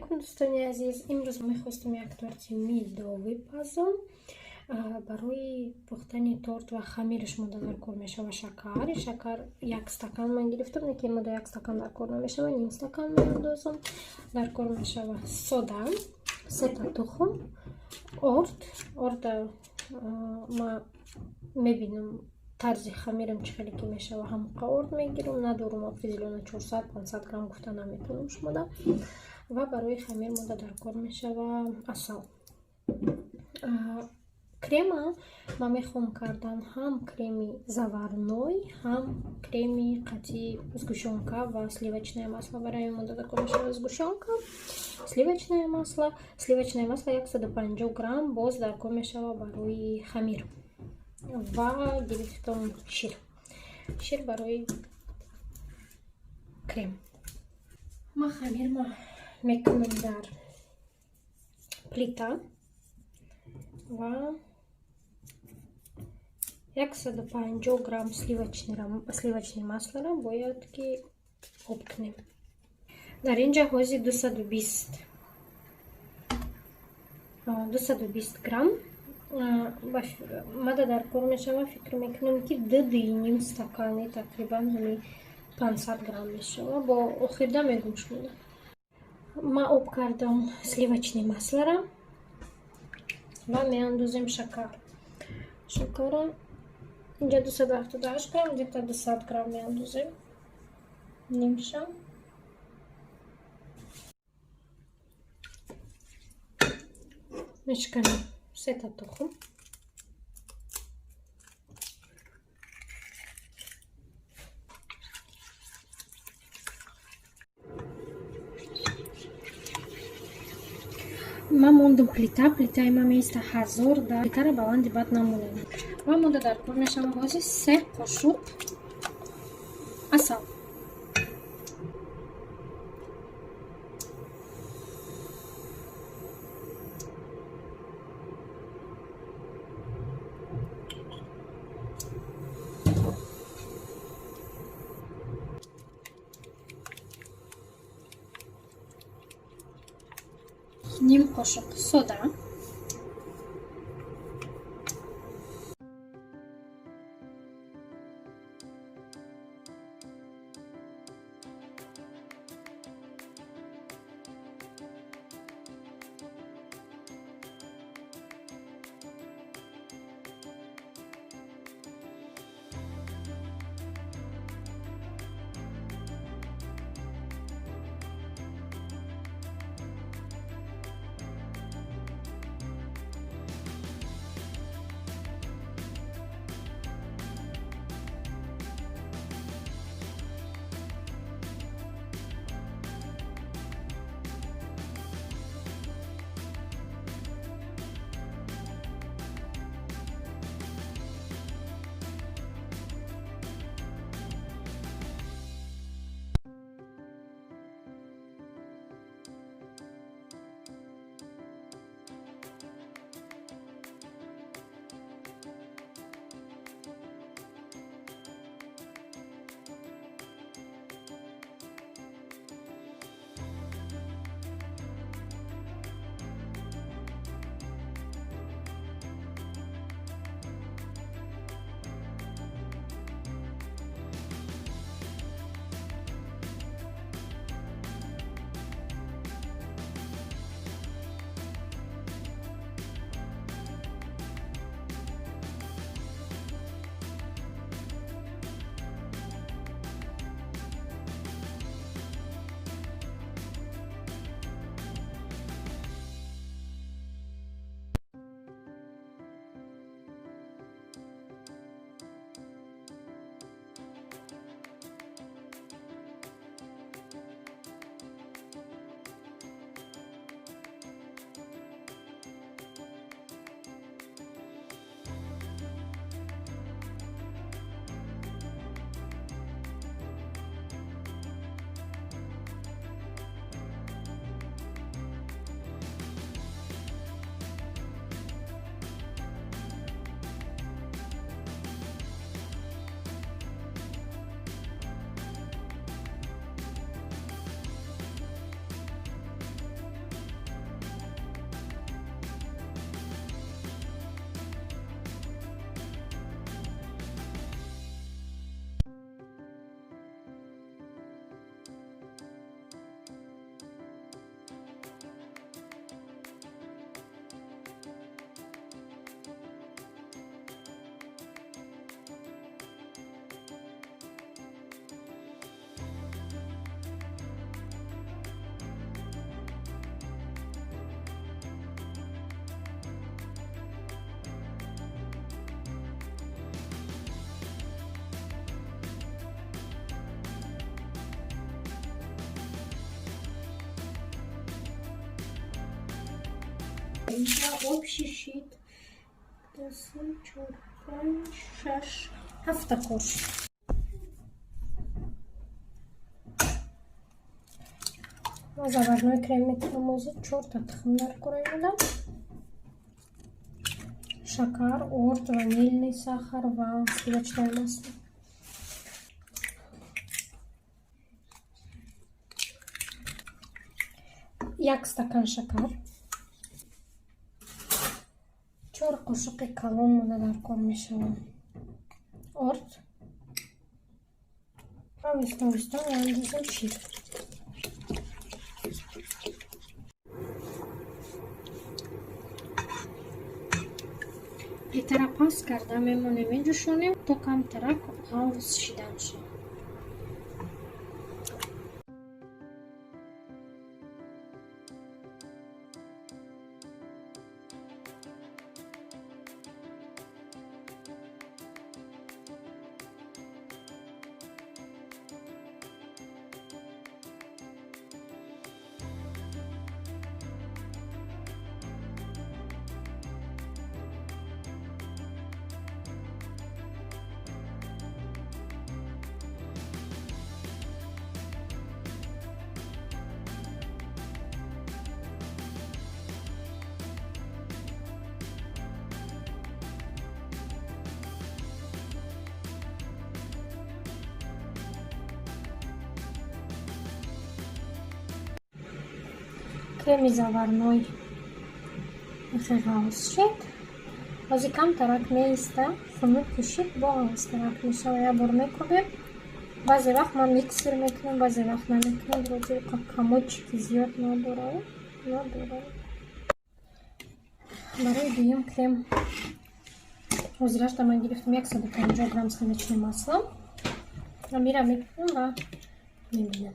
Алейкум, дӯстони азиз. Имрӯз мехостам як торти медовӣ пазом. Барои пухтани торт ва хамираш мода дар кор мешава шакар. Шакар як стакан ман гирифтам, лекин мода як стакан дар кор намешава, ним стакан меандозам. Дар кор мешава сода, сета тухм, орд. Орда ма мебинам тарзи хамирам чӣ хеле ки мешава, ҳамқа орд мегирам. Надорум определённо 400-500 грамм гуфта наметавонам шумода. Ва барои хамир мода дар кор мешава асал. Крема ман мехоҳам кардан ҳам креми заварной, ҳам креми қатъи сгущёнка ва сливочное масло. Барои мода дар кор мешава сгущёнка, сливочное масло. Сливочное масло 150 грамм боз дар кор мешава барои хамир. Ва гирифтам шир. Шир барои крем. Ман хамирма мекунам дар плита ва 150 грамм сливочный маслоро бояд ки об кунем. Дар ин ҷа ҳози 220 грамм мада дар кор мешава. Фикр мекунам, ки ду дуи ним стакани, тақрибан ҳами 500 грамм мешава. Бо охирда мегум шумода. Ма об кардам сливочный маслора ва меандозем шакар. Шакара инҷа 278 грамм, где-то 200 грамм меандозем, нимша. Мешканем сета тухм. Ман мондум плита. Плитаи ман меиста 1000 да. Плитаро баланди бад намонем. Ва монда дар кор мешава ҳозир се қошуқ асал. Ним қошуқ сода. Инҷа общий шид ду, се, чор, панҷ, шаш, ҳафта кор шуд. Ма заварной крем мекунам. Ози чорта тухм дар кора модам, шакар, орд, ванильный сахар ва сливочное масло. Як стакан шакар, 4 қошуқи калон мода дар кор мешавад орд ва оҳиста оҳиста меандозем шир. Плитара паст карда мемонем, меҷӯшонем, то камтарак ғафз шидан шавад. Креми заварной хеле ғафз шид. Ҳозир камтарак меиста, хунук кишид, бо ғафзтарак мешава. Як бор мекӯбем. Баъзе вақт ман миксер мекунам, баъзе вақт намекунам. Вроде комочки зиёд надорад, надорад. Барои дуюм крем ҳозирашда ман гирифтам 150 грамм сливочное масло. Амира мекунам ва мебинам.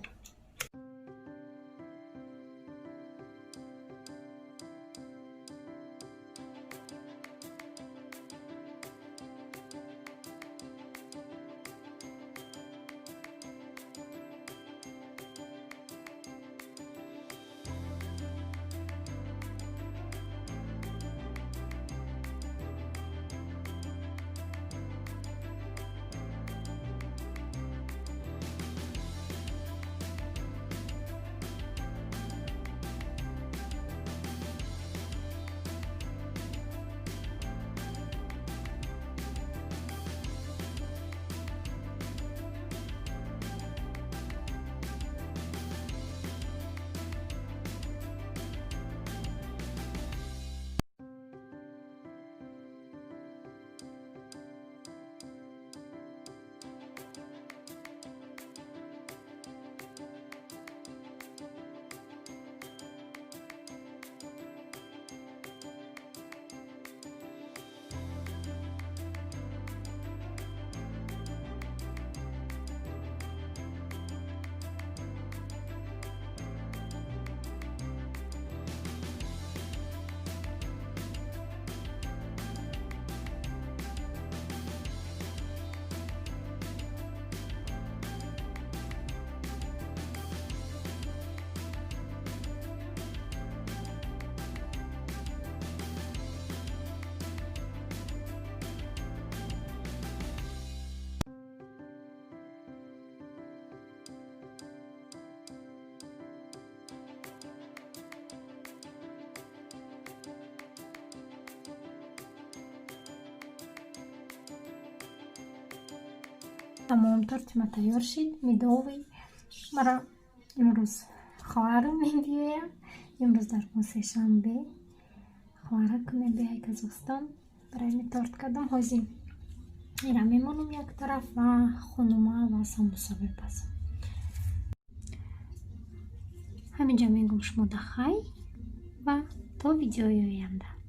Тамом, торти ма тайёр шид, медовый. Маро имрӯз хоҳарам мебиёяд. Имрӯз дар мо сешанбе, хоҳаракам мебиёяд Казахстон. Барои ами торт кардам. Ҳозир ира мемонам як тараф ва хунума ва самбуса мепазам. Ҳаминҷа мегӯм шумо дахай ва то видеои оянда.